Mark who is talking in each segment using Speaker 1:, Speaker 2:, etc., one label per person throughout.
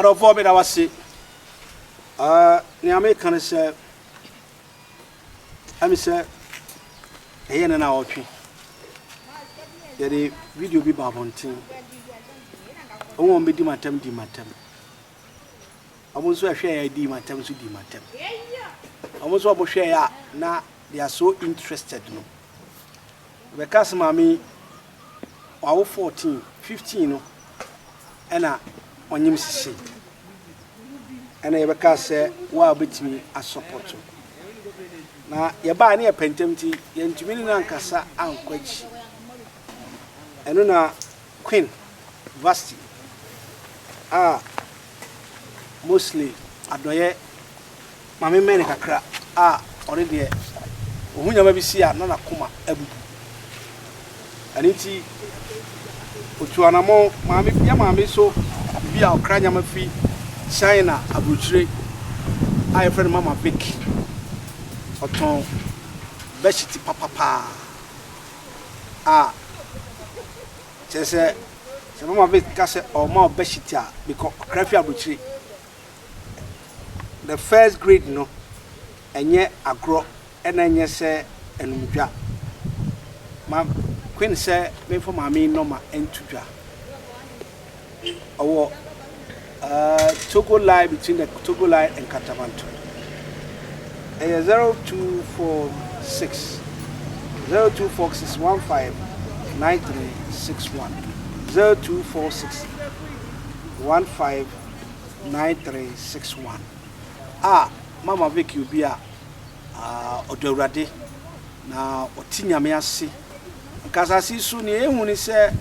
Speaker 1: Adɔfoɔ meda wo ase. Uh, nea meka ne sɛ, ɛmi sɛ ɛyɛ ne na ɔtwe. Yɛde video bi ba abɔnten. Wɔn a wɔbɛdi m'atɛm di m'atɛm. Wɔn nso ɛhwɛ yɛ di m'atɛm nso di m'atɛm. Wɔn nso wɔhwɛ yɛ a na they are so interested no. Bɛka sɛ maame wawo 14, 15 no ɛna ɔnyem sisi. Ɛna yɛbɛka sɛ wo a wobɛtumi asɔpɔto. Na yɛbaa ne yɛpɛ ntɛm nti yɛntumi ne no ankasa ankɔ akyi. Ɛno na Queen Vasti a mostly adɔyɛ maame mmɛn kakra a ɔno deɛ ɔhu nneɛma bi si a na n'akoma abubu. Ɛno nti otu anammɔn maame yɛ maame so bi a ɔkra nneɛma fi China aburokyire a yɛfrɛ no Mama Vic. Ɔtɔn bedsheet papapaa a kyerɛ sɛ sɛ Mama Vic ka sɛ ɔma wo bedsheet a because ɔkra fi aburokyire. The first grade no ɛnyɛ agorɔ ɛna ɛnyɛ sɛ anumdwa. Ma Queen sɛ memfa maame yi nɔma nto dwa. Ɔwɔ Togo line between the Togo line and Katamanto. Ɛyɛ 0246 0246 15 9361 0246 15 9361 a Mama Vic obi a ɔdɔ Awurade na ɔte Nyame ase. Nka asase yi so nea ehu ne sɛ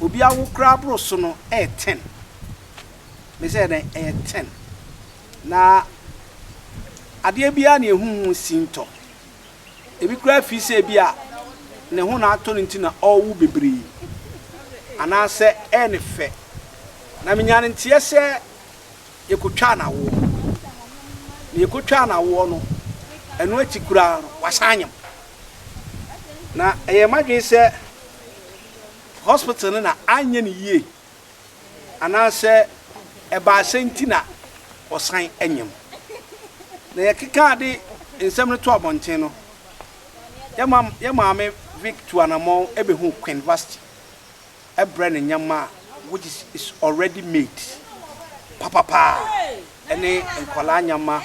Speaker 1: obi awo koraa boro so no ɛyɛ 10. Me sɛ dɛn ɛyɛ 10. Na adeɛ biara na ehu ho si ntɔ. Ebi koraa fi sɛ ebi a ne ho na atɔ no nti na ɔrewo bebree. Anaasɛ ɛyɛ ne fɛ. Na menya ne nteɛ sɛ yɛkɔtwaa n'awoɔ. Na yɛkɔtwaa n'awoɔ no, ɛno akyi koraa no, wasan anyem. Na ɛyɛ m'adwene sɛ hospital no na anyɛ ne yie anaasɛ ɛbaa sɛ nti na ɔsan anyem. Na yɛkeka ade nsɛm no to abɔnten no, yɛ maame Vic tu anammɔn ɛbɛhu Queen Vasti ɛbrɛ ne nneɛma which is already made papapaa ɛne nkɔlaa nneɛma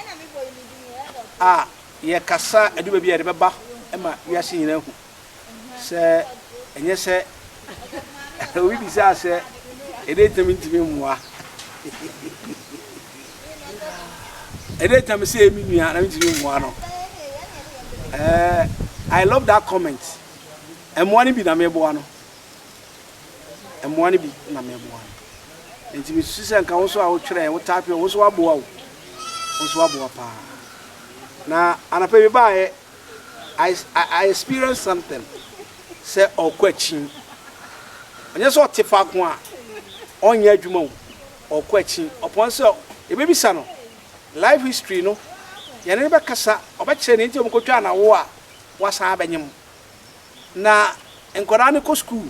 Speaker 1: a yɛkasa ɛdu baabi a yɛde bɛba ma wiase nyinaa hu sɛ ɛnyɛ sɛ obi bisaa sɛ ɛdɛ ntam ntumi mmoa ɛdɛ ntam sɛ ɛmi nua na mentumi mmoa no. I love that comment. Mmoa no bi na meboa no, mmoa no bi na meboa no. Nti mesusu sɛ nka wo nso a wotwerɛ wo type, wo nso waboa wo nso waboa paa. Na anapa bi baeɛ I experienced something sɛ ɔkɔ akyi. Ɔnyɛ sɛ ɔte faako a ɔnyɛ adwuma o, ɔkɔ akyi. Ɔpɔn sɛ yɛbɛbisa no life history no, yɛne no bɛkasa, ɔbɛkyerɛ ne nti ɔmkɔtwa anawo a wasan abɛnyem. Na nkwadaa no kɔ sukuu,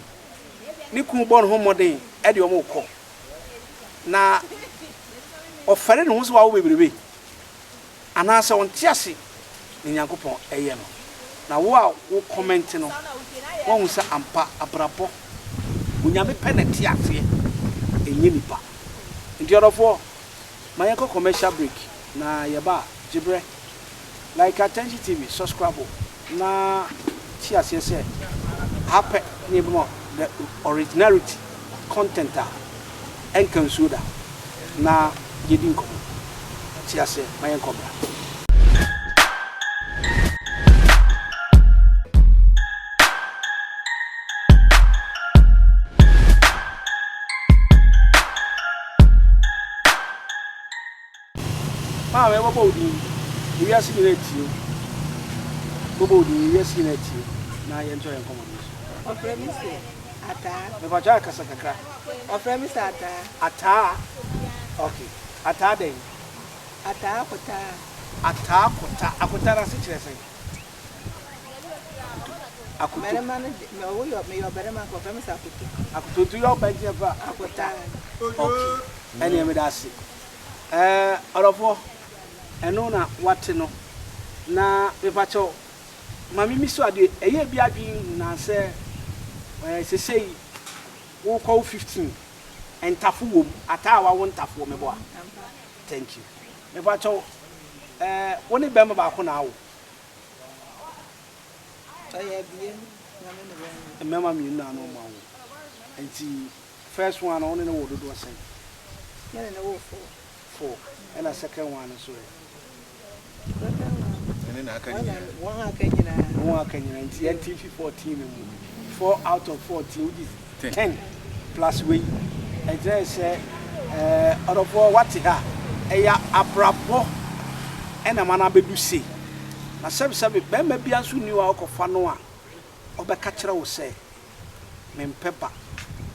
Speaker 1: ne kun bɔ ne ho mmɔden ɛde ɔmo kɔ na ɔfɛre ne ho sɛ wawo bebrebe anaasɛ ɔnte ase ne Nyankopɔn ɛyɛ no. Na wo a wo comment no, woahu sɛ ampa abrabɔ Onyame pɛ na te aseɛ, ɛnyɛ nipa. Nti ɔdɔfoɔ, ma yɛnkɔ commercial break na yɛba a gyebrɛ like Attention TV, subscribe na te aseɛ sɛ ha pɛ ne yɛbɛma the originality content a ɛnka nsuo da na yɛdi nkɔmmɔ. Te aseɛ, ma yɛnkɔ bra. Maame, bɔbɔ wo din, ewiase nyinaa tie wo. Bɔbɔ wo din, ewiase nyinaa tie na yɛntɔ yɛn nkɔmmɔ no so.
Speaker 2: Ɔfrɛ me sɛ Ataa.
Speaker 1: Mepakyɛ akasa kakra.
Speaker 2: Ɔfrɛ me sɛ Ataa.
Speaker 1: Ataa. Okay. Ataa dɛn?
Speaker 2: Ataa Kotaa.
Speaker 1: Ataa Kota. Akota no ase kyerɛ sɛn? Akoto.
Speaker 2: Mmarima no de, meyɛ ɔbarima nka ɔfrɛ me sɛ Akoto.
Speaker 1: Akoto nti yɛ ɔba nti yɛfrɛ
Speaker 2: Akotaa.
Speaker 1: Okay. Ɛneɛ meda ase. Ɛɛ ɔdɔfoɔ, ɛno na wate no. Na mepakyɛw, ma me miso adeɛ, ɛyɛ bi adwene nyinaa sɛ ɛɛ sesei wokɔ wo 15, ntafo wom, ataa a wawo ntafoɔ, meboa? Thank you. Mepakyɛw, ɛɛ wo ne bɛrima baako na awo?
Speaker 2: Ɔyɛ abien na me ne wɔn wo.
Speaker 1: Mmarima mmienu na ne wɔn awo. Nti first one no wo ne no woo dodoɔ sɛn?
Speaker 2: Me ne no woo four.
Speaker 1: Four. Ɛna second one no nso ɛ?
Speaker 2: Second one no.
Speaker 3: Ɛne na aka nyinaa.
Speaker 2: Wɔn aka nyinaa.
Speaker 1: Wɔn aka nyinaa nti yɛn ti fi 14 no mu. 4 out of 14 which is 10 plus wei. Ɛkyerɛ sɛ ɛɛ ɔdɔfoɔ wate ha ɛyɛ abrabɔ ɛna ma no abɛdu sei. Na sɛbesɛbe, barima biara nso nni hɔ a wokɔfa no a, ɔbɛka kyerɛ wo sɛ, Mempɛ ba,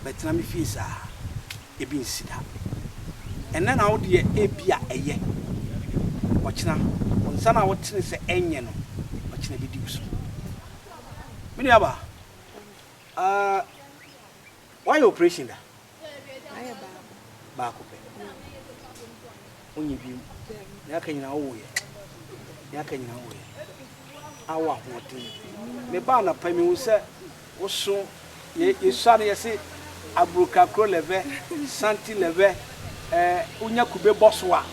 Speaker 1: bɛtena me fie saa. Ebi nsi da. Ɛnnɛ na wo deɛ ebia ɛyɛ, ɔkyena, wo nsa no a wotene sɛ ɛnyɛ no, ɔkyena ɛbɛdi wo so. Me nuabaa, uh, woayɛ operation da?
Speaker 2: Mayɛ baako.
Speaker 1: Baako pɛ. Wonyɛ bio. Nea aka nyinaa wowoeɛ. Nea aka nyinaa wowoeɛ. Awɔ ahoɔden. Meba anɔpa yi mehu sɛ woso yɛ yɛsua no yɛse aburokakuro lɛvɛ santi lɛvɛ ɛɛ wonya kube bɔ so a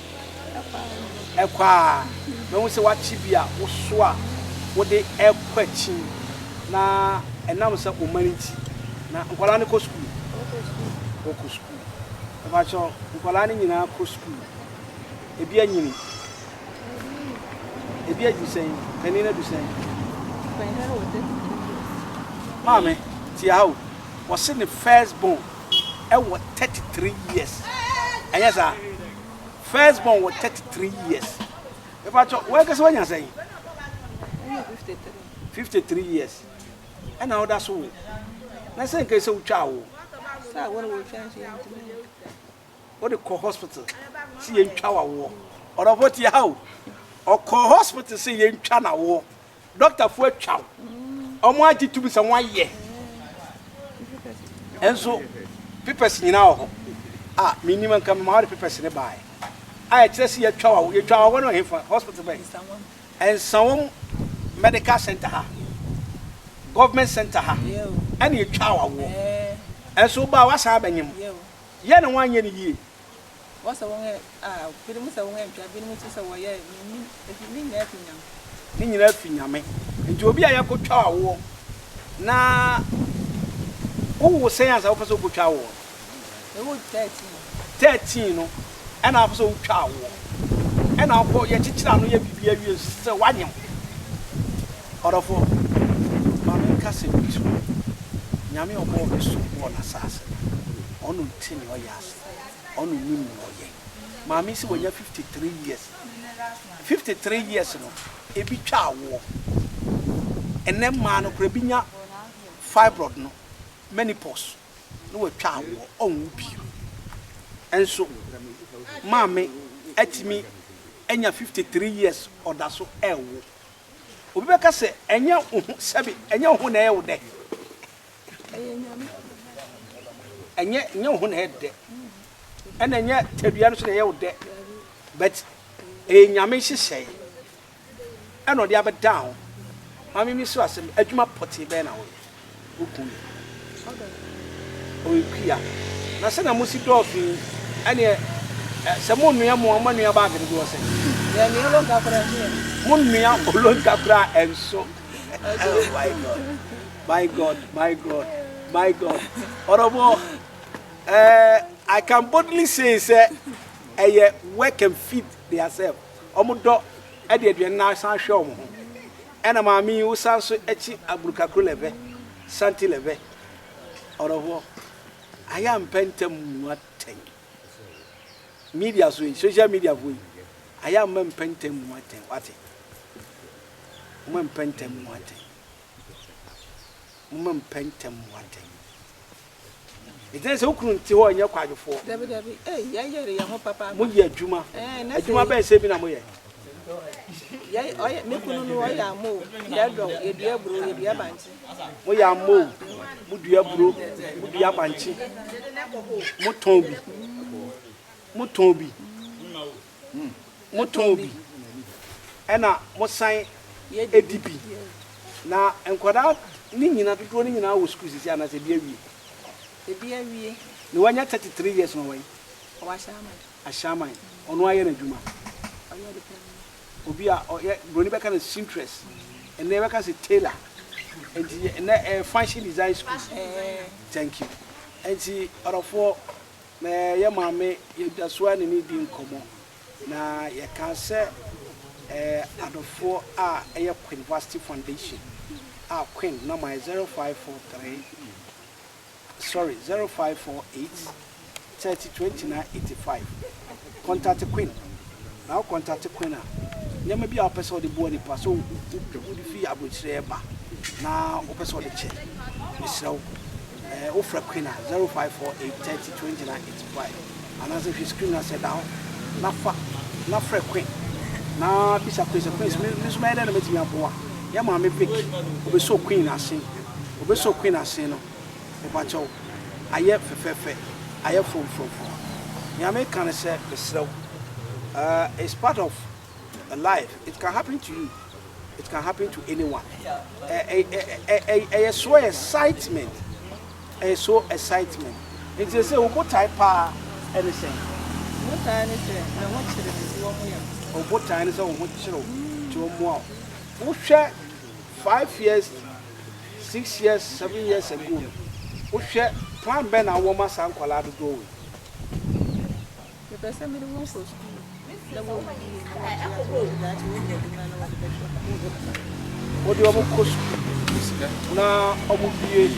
Speaker 1: ɛkɔ a mahu sɛ wakye bi a woso a wode ɛkɔ akyi na ɛnam sɛ wo mma no nti na nkwadaa no kɔ sukuu? Wɔkɔ sukuu. Mepakyɛw, nkwadaa no nyinaa kɔ sukuu? Ebi anyini? Ebi adu sɛn? Panin no adu sɛn?
Speaker 2: Panin no wɔ 33 years.
Speaker 1: Maame, tie ha o. Wɔse ne first born ɛwɔ 33 years. Ɛnyɛ saa? First born wɔ 33 years. Mepakyɛw, w'ankasa wanya sɛn?
Speaker 2: Manya 53.
Speaker 1: 53 years. Ɛna woda so wo. Na sɛ nka sɛ wotwa awo.
Speaker 2: Sɛ awo no wɔtwa nso yɛntumi nka.
Speaker 1: Wode kɔ hospital sɛ yɛntwa w'awoɔ. Ɔdɔfoɔ tie ha o. Ɔkɔ hospital sɛ yɛntwa n'awoɔ. Dɔktafoɔ atwa wo. Wɔn agye tumi sɛ wɔn ayɛ. Nso papers nyinaa wɔ hɔ. A menim nka mema wode papers ne baeɛ. A ɛkyerɛ sɛ yɛatwa w'awoɔ. Yɛtwa w'awoɔ no wɔ hefa? Hospital bɛn? Nsawam Medical Center ha, Government Center ha, ɛna yɛtwaa w'awoɔ. Ɛnso wobaa woasan abɛnyem. Yɛ na woanyɛ no yie.
Speaker 2: Wɔsɛ wɔn a, binom sɛ wɔn antwa, binom nso sɛ wɔyɛ, mennim, efi, ne nyinaa fi Nyame.
Speaker 1: Ne nyinaa fi Nyame. Nti obi a yɛakɔtwa awoɔ na wowo sɛn ansa wopɛ sɛ wokɔtwa awoɔ no?
Speaker 2: Mewoo 13.
Speaker 1: 13 no ɛna wopɛ sɛ wotwa awoɔ ɛna wokɔ yɛkyekyere ano yɛ biribi awie nso sɛ woanyem. Ɔdɔfoɔ, ma menka sɛm bi so. Nyame a ɔbɔɔ ne soro bɔɔ n'asaase no, ɔno nte nea ɔyɛ ase, ɔno nim nea ɔyɛ. Maame yi sɛ wanya 53 years, 53 years no, ebi twa awoɔ. Ɛnɛ mmaa no koraa ebi nya fibroid no, menopause. na watwa awoɔ, ɔnwo bio. Nso maame atumi anya 53 years ɔda so ɛrewo. Obi bɛka sɛ ɛnyɛ wo ho sɛbe ɛnyɛ wo ho na ɛyɛ wo dɛ. Ɛnyɛ ɛnyɛ wo ho na ɛyɛ dɛ. Ɛna ɛnyɛ tadua no so na ɛyɛ wo dɛ. But ɛyɛ Nyame nhyehyɛe. Ɛna ɔde abɛdan ho. Maame mi so asɛm, adwuma pɔtee bɛn na woyɛ? Wo kun yɛ? Ɔyɛ kua. Na sɛnea mosi dɔɔso yi, ɛneɛ sɛ monnoa mo a, moanoa baage dodoɔ sɛn?
Speaker 2: Yɛnoa olonka koraa nso yɛ.
Speaker 1: Monnoa olonka koraa ɛnso. Oh my God, my God, my God, my God. Ɔdɔfoɔ, eh, I can boldly say sɛ ɛyɛ work and feed theirself. Wɔn dɔ de aduane no asan hwɛ wɔn ho. Ɛna maame yi wosan so akyi aburukakuro lɛvɛ, santi lɛvɛ. Ɔdɔfoɔ, ayɛ a mpɛ ntɛm mmu atɛn. Media so yi, social media foɔ yi, ayɛ a mma mpɛ ntɛm mmu atɛn, wate? Mma mpɛ ntɛm mmu atɛn. Mma mpɛ ntɛm mmu atɛn. Ɛgyina sɛ wo kunu nte hɔ nyɛ kwadwofoɔ.
Speaker 2: Dabi dabi, ei yɛn yɛre yɛn ho papaapa.
Speaker 1: Mo yɛ adwuma.
Speaker 2: Ɛɛ na
Speaker 1: Adwuma bɛn sɛ bi na mo yɛ?
Speaker 2: Yɛ ɔyɛ me kunu no ɔyɛ amo, yɛ dɔ, yɛ dua aburo, yɛ dua bankye.
Speaker 1: Mo yɛ amo, mo dua aburo, mo dua bankye, mo tɔn bi. Motɔn bi. Motɔn bi. Ɛna mosan di bi. Na nkwadaa ne nyina dodoɔ no nyinaa wɔ sukuu sisi anaasɛ ebi awie?
Speaker 2: Ebi awie.
Speaker 1: Na wanya 33 years no ɔwɔ he?
Speaker 2: Ɔwɔ Ashaiman.
Speaker 1: Ashaiman. Ɔno ayɛ n'adwuma.
Speaker 2: Ɔyɛ ade panin.
Speaker 1: Obi a ɔyɛ broni bɛka no seamstress, ɛnɛ yɛbɛka sɛ tailor. Nti ɛnɛ ɛyɛ fashion design school. Thank you. Nti ɔdɔfoɔ na yɛ maame yɛda so ara ne no di nkɔmmɔ na yɛkaa sɛ ɛɛ adɔfoɔ a ɛyɛ Queen Vasti Foundation a Queen nɔma yɛ 0543 Sorry, 0548 30 29 85. Contact Queen. Na wo contact Queen a, nneɛma bi a wopɛ sɛ wode boa nipa sɛ wode fi aburokyire ɛba na wopɛ sɛ wode kyɛ, mesrɛ wo, eh, wofrɛ Queen a 0548 30 29 85 anaasɛ hwɛ screen no ase ɛda hɔ na fa na frɛ Queen na bisa Queen sɛ Queen me nso mɛyɛ dɛn na mɛtumi aboa yɛ maame Vic obɛsɔ Queen ase obɛsɔ Queen ase no Mepakyɛw, ayɛ fɛfɛɛfɛ, ayɛ frɔmfrɔmfrɔm. Nea meka ne sɛ, mesrɛ wo, eh, it's part of life, it can happen to you, it can happen to anyone. Eh, eh, eh, eh, ɛyɛ so excitement, ɛyɛ so excitement. Nti sɛ wo botae paa ɛne sɛn?
Speaker 2: Botae ne sɛ me ho kyere me nti wɔn yɛ.
Speaker 1: Wo botae ne sɛ wo ho kyere wo nti wɔn mmoa wo. Wohwɛ 5 years, 6 years, 7 years ago no, wohwɛ plan bɛn na wowɔ ma saa nkwadaa dodoɔ wei?
Speaker 2: Mepɛ sɛ mede wɔn kɔ sukuu na wɔwie na wɔtua so wɔn daakye wɔnya adwuma na wɔde bɛhwɛ.
Speaker 1: Wode wɔn kɔ sukuu na wɔn wie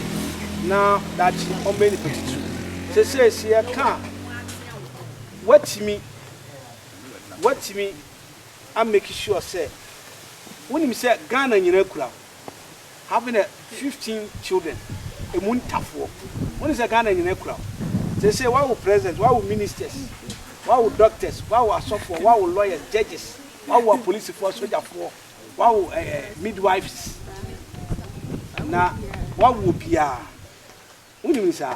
Speaker 1: na daakye wɔn bɛyɛ nipa titiriw. Sesei sɛ yɛka a, watumi a make sure sɛ wonim sɛ Ghana nyinaa kura wo. Having a 15 children, emu ntafoɔ. Wonim sɛ Ghana nyinaa kura wo. Sesei woawo president, woawo ministers, woawo doctors, woawo asɔfoɔ, woawo lawyers, judges, woawo apolisifoɔ, asogyafoɔ, woawo midwives, na woawo obiara. Wonim ne saa?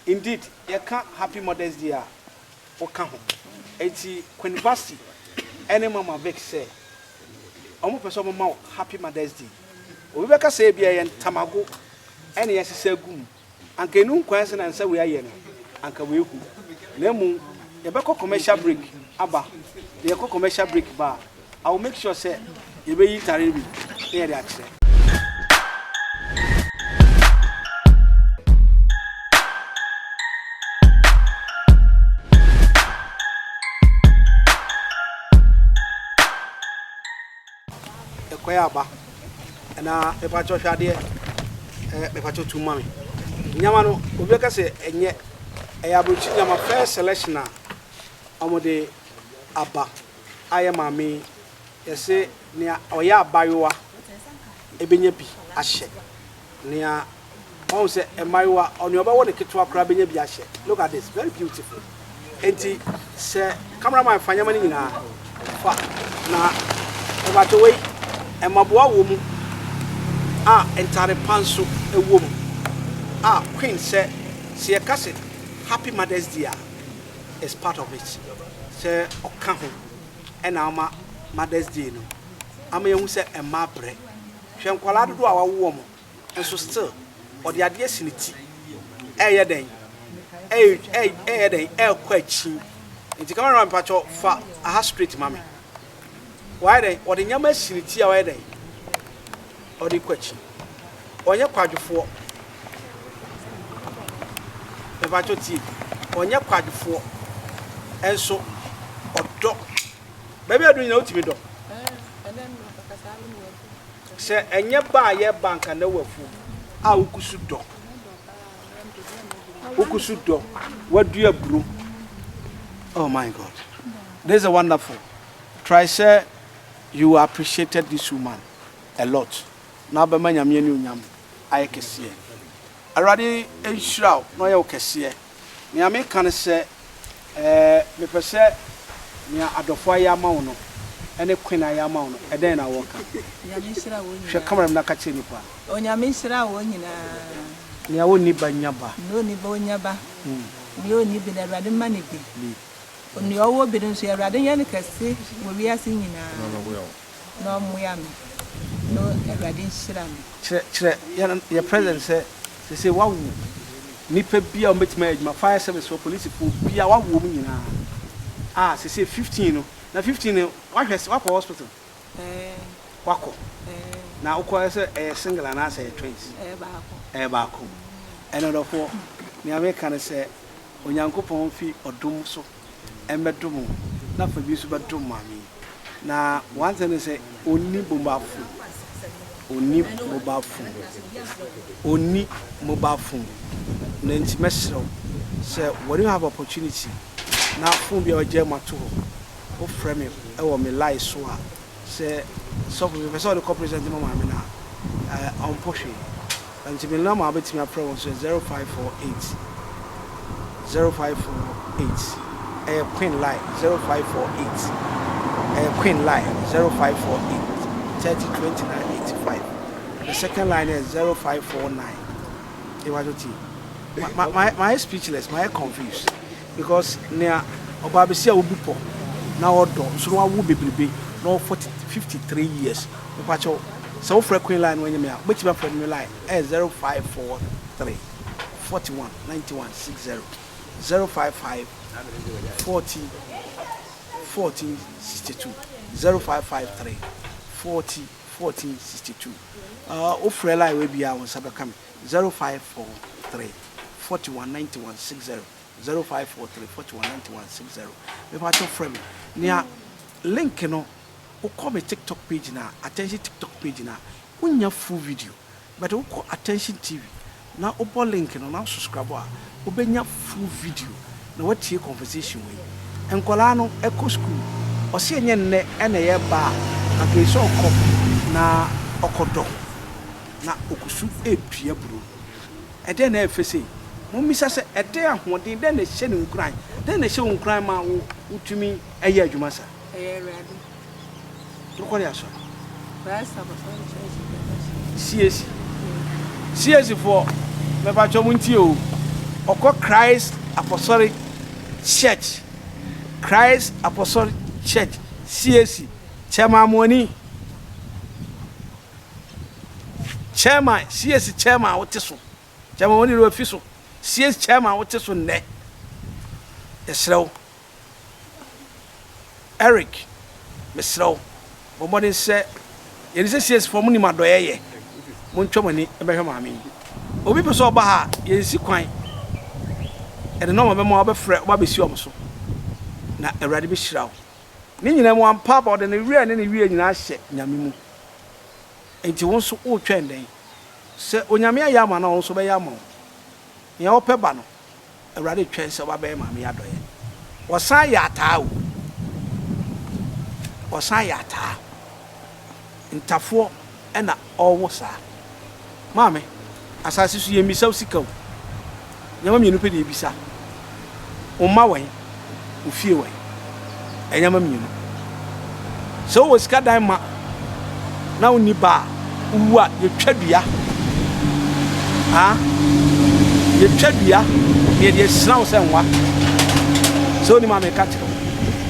Speaker 1: Indeed, yɛka Happy Mother's Day a, woka ho. Enti Queen Vasti ne Mama Vic sɛ wɔn pɛ sɛ wɔn ma wo Happy Mother's Day. Obi bɛka sɛ ebia ɛyɛ ntamago ɛna yɛasesa agu mu. Anka enu nkwan sɛ na nsa wei ayɛ no, anka wei hu. Na mmom yɛbɛkɔ commercial break aba. Na yɛkɔ commercial break ba a, I will make sure sɛ yɛbɛyi ntare no bi na yɛde akyerɛ. Ɛkɔyɛ aba na mepakyɛ hwɛ adeɛ ɛɛ mepakyɛ tu ma me nneɛma no obi bɛka sɛ ɛnyɛ ɛyɛ aburokyi nneɛma first selection a wɔde aba ayɛ maame yi yɛse nea ɔyɛ abayewa ɛbɛnya bi ahyɛ nea wahu sɛ mmayewa ɔnea ɔbɛwɔ ne ketewa koraa bɛnya bi ahyɛ. Look at this, very beautiful. Enti sɛ cameraman fa nneɛma no nyinaa fa na ɛbɛtɔ wei mmaboa wɔ mu a ntare pa nso wɔ mu a queen sɛ sɛ yɛka sɛ happy mother's day a is part of it sɛ ɔka ho ɛna ama mother's day no ama yɛhu sɛ mmaa brɛ. Hwɛ nkwadaa dodoɔ a wawo wɔn nso still ɔde adeɛ si ne ti ɛyɛ dɛn ɛyɛ dɛn ɛrekɔ akyi. Nti cameraman mpakyɛw fa aha straight ma me. Wayɛ dɛn ɔde nneɛma asi ne ti a wayɛ dɛn ɔde kɔ akyi. Ɔnyɛ kwadwofoɔ. Mepakyɛw tie. Ɔnyɛ kwadwofoɔ nso ɔdɔ. Baabi a du nyina wotumi dɔ. Sɛ ɛnyɛ ba a yɛba anka na wɔ afuom a wogu so dɔ. Wogu so dɔ. Wadua buro. Oh my God. This is wonderful. Try sɛ you appreciated this woman a lot. Na wobɛma Nyame anuonyam ayɛ kɛseɛ. Awurade nhyira wo na ɔnyɛ wo kɛseɛ. Nea meka ne sɛ, ɛɛ, mepɛ sɛ nea adɔfo ayɛ ama wo no ne Queen ayɛ ama wo no, ɛdɛn na wɔka?
Speaker 2: Nyame nhyira wɔn
Speaker 1: Hwɛ
Speaker 2: nyinaa.
Speaker 1: camera mu na ka kyerɛ nnipa.
Speaker 2: Onyame nhyira wɔn nyinaa.
Speaker 1: Nea onni ba nya ba.
Speaker 2: Nea onni ba onya ba. Nea onni bi no, Awurade mma no bi.
Speaker 1: Bi.
Speaker 2: Nea ɔwɔ bi no nso, Awurade nyɛ no kɛse wɔ wiase nyinaa, na ɔmmoa me, na Awurade nhyira me.
Speaker 1: Kyerɛ kyerɛ yɛn yɛ president sɛ sesei wawo nipa bi a wɔbɛtumi ayɛ adwuma fire service foɔ polisifoɔ bia wawo wɔn nyinaa a sesei 15 no na 15 no wahwɛ sɛ wakɔ hospital
Speaker 2: Ɛɛ.
Speaker 1: Wakɔ
Speaker 2: Ɛɛ.
Speaker 1: Na wokɔ sɛ ɛyɛ single anaasɛ ɛyɛ twins?
Speaker 2: Ɛyɛ baako.
Speaker 1: Ɛyɛ baako. Ɛna ɔdɔfoɔ nea meka ne sɛ Onyankopɔn mfi ɔdom so mmɛdom wo na fa bi nso bɛdom maame yi. Na one thing ne sɛ ɔnni mobile phone. Ɔnni mobile phone. Ɔnni mobile phone. Na nti mɛsrɛ wo sɛ when you have opportunity na phone bi a wagyae mu ato hɔ, wofrɛ me wɔ me line so a, sɛ sɔfo mepɛ sɛ ɔde kɔ present ma maame no a, ɔmpo hwee. Nti me number a wobɛtumi afrɛ wɔ so yɛ 0548 0548 ɛyɛ Queen line 0548 ɛyɛ Queen line 0548 30 29 85. The second line yɛ 0549. Ewa so tie. Ma ma ma speechless, ma confused because nea ɔbaa bɛsi a wobu pɔ na ɔdɔ nso na wawo bebrebe na ɔwɔ 40 53 years. Mepakyɛw sɛ wofrɛ Queen line no wanyɛ me a, wobɛtumi afrɛ me line ɛyɛ 0543 41 91 60 055 40 14 62 0553 40 14 62. Uh, wofrɛ line wei biara wo nsa bɛka me 0543 41 91 60 0543 41 91 60. Mepakyɛw frɛ me nea link no. Wokɔ me tiktok page no a, Attention tiktok page no a, wonnya full video but wokɔ Attention TV na wobɔ link no na wo subscribe a, wobɛnya full video na woatie conversation wei. Nkwadaa no kɔ school, ɔse ɛnyɛ nnɛ na ɛyɛ ba a, anka ɛsɛ sɛ ɔkɔ na ɔkɔdɔ na ɔgu so redua aburo. Ɛdɛn na ɛyɛ fɛ sei? Mommisa sɛ, ɛdɛn ahoɔden, dɛn na ɛhyɛ no nkuran, dɛn na ɛhyɛ wo nkuran ma wo wotumi yɛ adwuma saa?
Speaker 2: Ɛyɛ Awurade.
Speaker 1: Nokware asɔre.
Speaker 2: Christ Apostolic Church International.
Speaker 1: CAC. CAC foɔ, mɛpakyɛ mo ntie o. Ɔkɔ Christ Apostolic Church. Christ Apostolic Church, CAC. Chairman Amoani. Chairman, CAC chairman a wote so. Chairman Amoani de wafi so. CAC chairman a wote so nnɛ. Yɛsrɛ wo. Eric, mesrɛ wo, bɔ mmɔden sɛ, yɛnim sɛ CS foɔ monim adɔeɛ yɛ, montwa mo ani mmɛhwɛ maame yi. Obi pɛ sɛ ɔba ha a, yɛnsi kwan. Yɛde nɔma bɛma wo, wobɛfrɛ, woba abɛsi wɔn so, na Awurade bɛhyira wo. Ne nyinaa mu, ampa aba, ɔde ne werɛ ne ne wie nyinaa ahyɛ Nyame mu. Enti wo nso woretwɛn dɛn? Sɛ Onyame ayɛ ama no a, ɔno nso ɔbɛyɛ ama wo. Nea ɔpɛ ba no. Awurade retwɛn sɛ ɔba bɛyɛ maame yi adɔeɛ. Wɔsan yɛ ataa o. Wɔsan yɛ ataa. Ntafoɔ na ɔrewo saa. Maame, asase so yɛmmisa wo sika o. Nneɛma mmienu pɛ na yɛbisa. Wo mma wɛn? Wo fie wɛn? Nneɛma mmienu. Sɛ wowɔ sika dan ma na wonni ba a, wowu a, yɛtwa dua. Ha? Yɛtwa dua na yɛde asira wo sɛ nwa. Sɛ wonim a meka kyerɛ wo.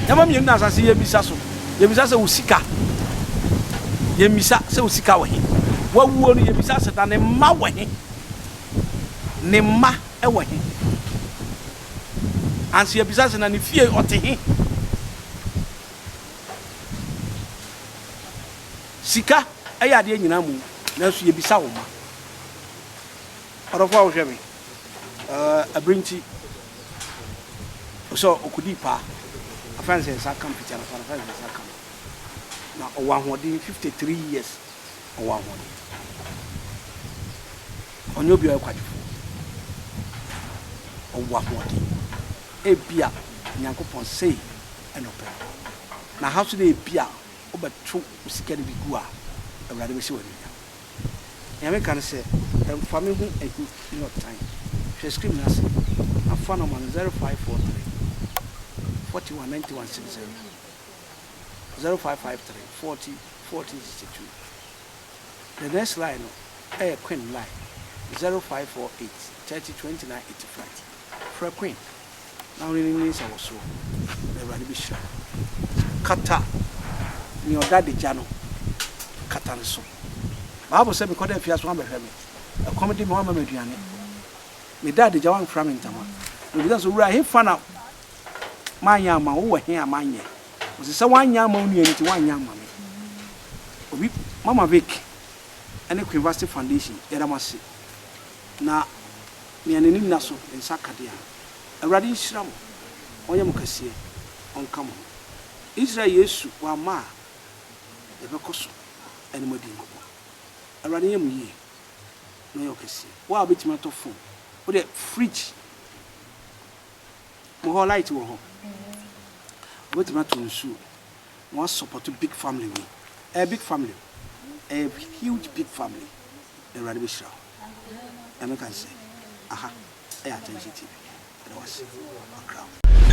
Speaker 1: Nneɛma mmienu na asase yɛbisa so. Yɛbisa sɛ wo sika. Yɛmmisa sɛ wo sika wɔ he. Wawuo no yɛbisa sɛ na ne mma wɔ he? Ne mma wɔ he? Ansa yɛbisa sɛ na ne fie ɔte he? Sika yɛ adeɛ nyinaa mu, nanso yɛbisa wo mma. Ɔdɔfoɔ a wohwɛ me, ɛberɛ nti, sɛ ɔkɔdii paa, afei ansa nsa ka mfiti anɔpa no, afei ansa nsa ka no. Na ɔwɔ ahoɔden, 53 years, ɔwɔ ahoɔden. Ɔnyɛ obi a ɔyɛ kwadwofoɔ. Ɔwɔ ahoɔden. Ebia Nyankopɔn sei na ɔpɛ no. Na ha nso na ebia wobɛto wo sika no bi gu a, Awurade bɛhyɛ wo anuonyam. Nea meka ne sɛ, mfa me ho ahi ne ɔtan. Hwɛ screen no ase na fa nɔma no 0543 41 91 60, 0553 40 14 62. The next line no yɛ Queen line, 0548 30 29 85. Frɛ Queen. Na wo ne no nni nsawɔsoɔ, na Awurade bɛhyira wo. Kata nea ɔda adagya no, kata no so. Bible sɛ, Mekɔda afiase, woammɛhwɛ me. Ɛkɔm de me, woamma me aduane. Meda adagya, woamfira me ntama. Na obisa sɛ, Owura, ɛhefa na manyɛ amma wo? Wowɔ he a manyɛ? Ɔse, Sɛ woanyɛ amma wo nua no nti, woanyɛ amma me. Obi, Mama Vic ne Queen Vasti Foundation, yɛda mo ase. Na nea n'ani nna so, ne nsa ka deɛ a. Awurade nhyira mo, ɔnyɛ mo kɛseɛ, ɔnka mo ho. Israel Yesu wamma a, yɛbɛkɔ so ne mo adi nkɔmmɔ. Awurade nyɛ mo yie na ɔnyɛ wo kɛseɛ. Wo a wobɛtumi atɔ phone, wo deɛ fridge, mo hɔ light wɔ hɔ, wobɛtumi atɔ nsuo na wa support big family wei. Ɛyɛ big family o, ɛyɛ huge big family. Na Awurade bɛhyira wo. Na meka sɛ, aha. Ɛyɛ Attention TV. Yɛda wo ase. Makra wo.